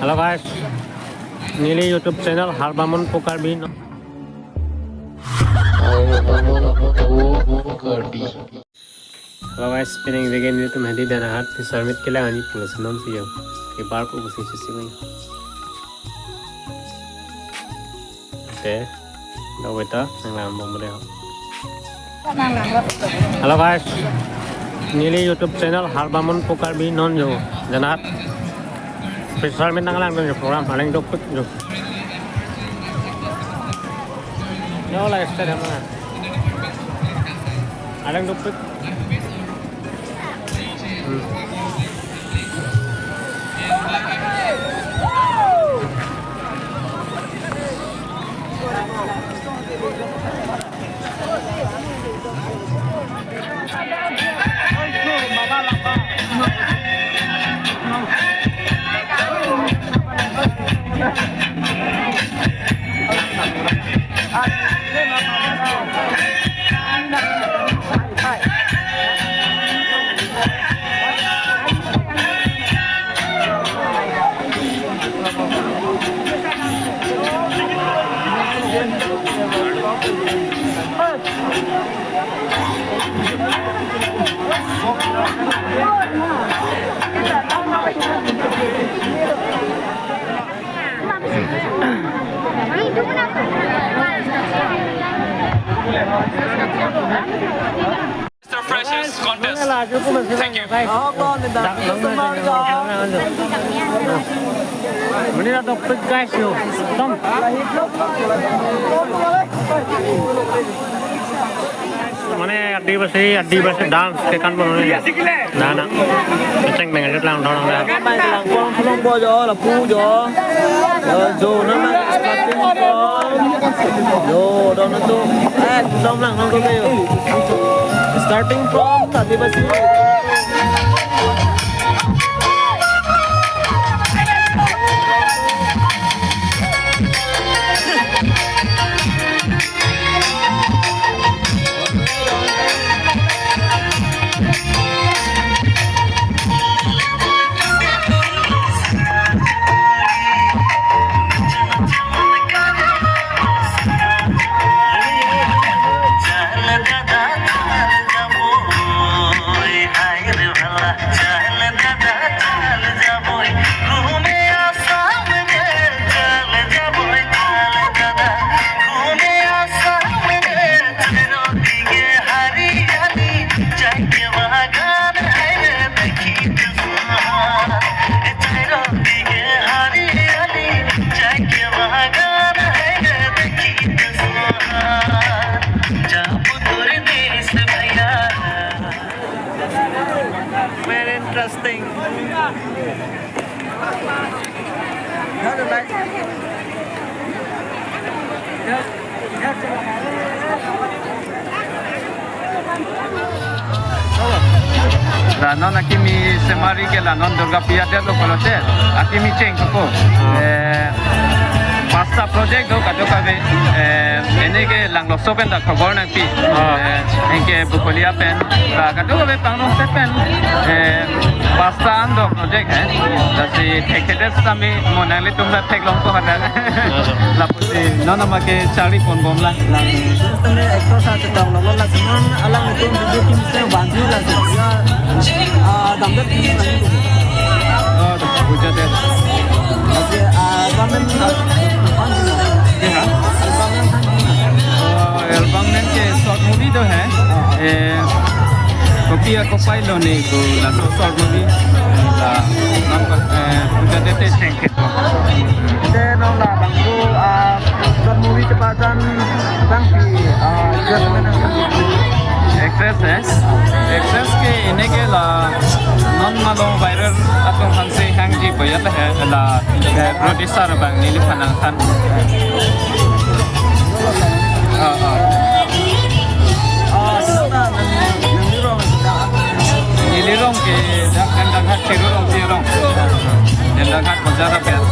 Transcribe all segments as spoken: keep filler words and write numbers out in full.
Hello guys, neli YouTube channel Harbamon Pu Karbi no. Harbamon Pu Karbi. Hello guys, pining again nelitum hadi Danahat Fisher Meet kelang ani pulo senom siyong. Kibar pu pusi sisi mai. Te, do beta nanglangbom dei ho. Hello guys, neli YouTube channel Harbamon Pu Karbi non jo Danahat Fisher Meet nanglang jo program paling dopik jo. Yo, lifestyle mana? Paling dopik. Hmm. Mister Freshers Contest. Thank you. Mane la dopik guys yo. Tom. Mane Adivasi, Adivasi dance ke kan bono ya. Na na. Kecheng dengan jet lang dong dong. Mai lang pon pon bo jo, lapu jo. Jo, jo, nama starting from. Jo, dong tu. Eh, dong lang dong tu yo. Starting from Adivasi. Very interesting. La non akimi semari ke la non Durga Puja det lo pulote akimi cheng ko. Eh, pasta project do kadokave, eh, ene ke Langloso pen ta khobor nangpi. Ah. Eh, anke Bokolia pen, ba kadokave Pangnungse pen, eh, pasta an do project hai. Lasi thekthedet sitame mo nanglitum ta theklong ko hadak. Ah. Lapusi non nama ke charli ponbom la. Lang, sitame actor sa chetong lo, lasi non alanglitum video team se banju lasi. Ya, ah, damdet team lagi. Oh, puja det. Lasi, ah, gamen, ah, Ya. Oh, album nang ke short movie do hai. Eh, kopi ako pai lo ne ko laso short movie. La, nampak, eh, udah dete chengket. Te non la bangso, ah, short movie chepachan bangpi, ah, actress, actress, eh? Actress ke ene ke la non malom viral atum hanse hangji boyat hai la, eh, producer bang neliphan nangthan. Ah, ah. Neli rong ke dak Dendanghat Chiru Rongpi arong. Dendanghat Bajar apian.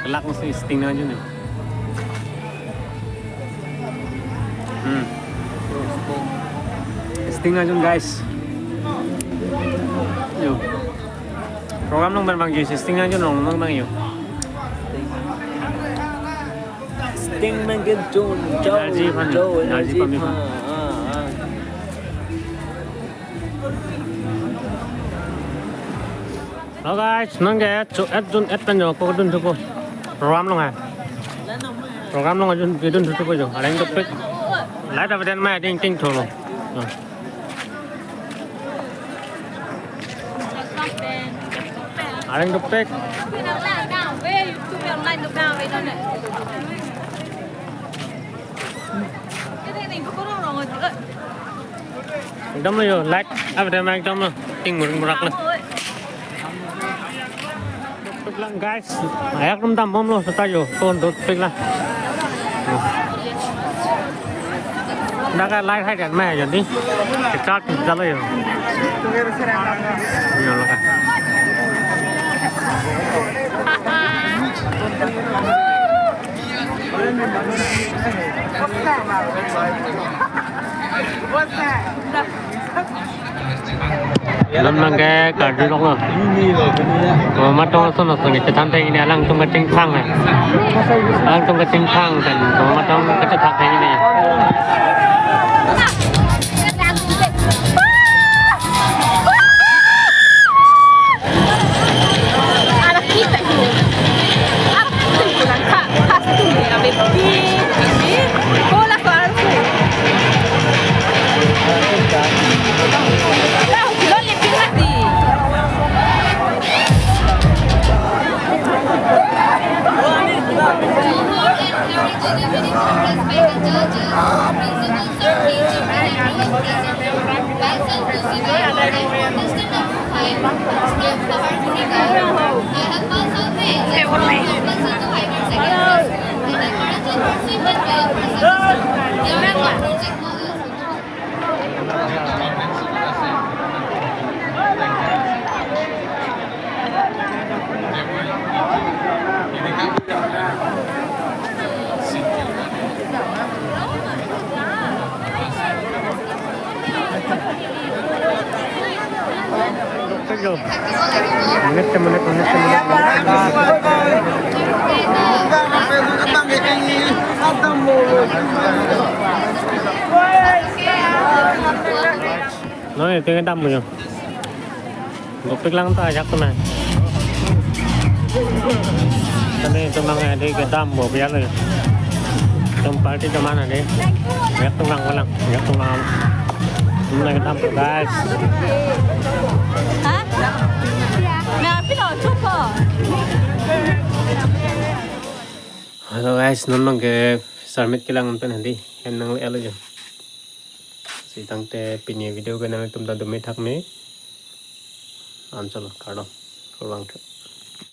Kelak mesti Sting nangjon yo. Hmm. Sting nangjon, guys. Yo. Program along pen bang yo, Sting nangjon along nang bang yo. Sting nangkejun, jo, energy aphan, jo, energy energy aphan, aphan. Ah, ah. Hello guys, nang ke chu et jun et pen jo ko dun thupo. Program along hai. Program along jun dun thupo jo. Areng dopik. Light avedet ma ding ting tholo. Areng dopik. Ekdom lo yo, light avedet ma ekdom lo, ting muring murak lo. Dopik lang guys, ayak rum dam bom lo seta yo, kon dopik lang. Dak ke light hai dan ma yo di, start jalo yo. Yo lo ka. Non bang ke karjulong lo. Komat tong ason ason kachethan thek ini alangtum kachingthang na. Alangtum kachingthang kan komat tong kachethan thek ini. Menit, menit, menit, menit, menit. Non, itum kedam mo yun. Dopik lang ta ajak tu na. Tadi itum mang adi kedam bo biar lo. Itum party teman adi. Ajak tu lang lang, ajak tu lang. Itum kedam, guys. Ha? Nah, pino cukup. Hello guys, non mang ke sarmit kelang pen hadi. Hen nangle-et lo jo. Si tangte pini video ke nanglitum ta dome thak me. Anchot lo, kardom. Kurvangthu.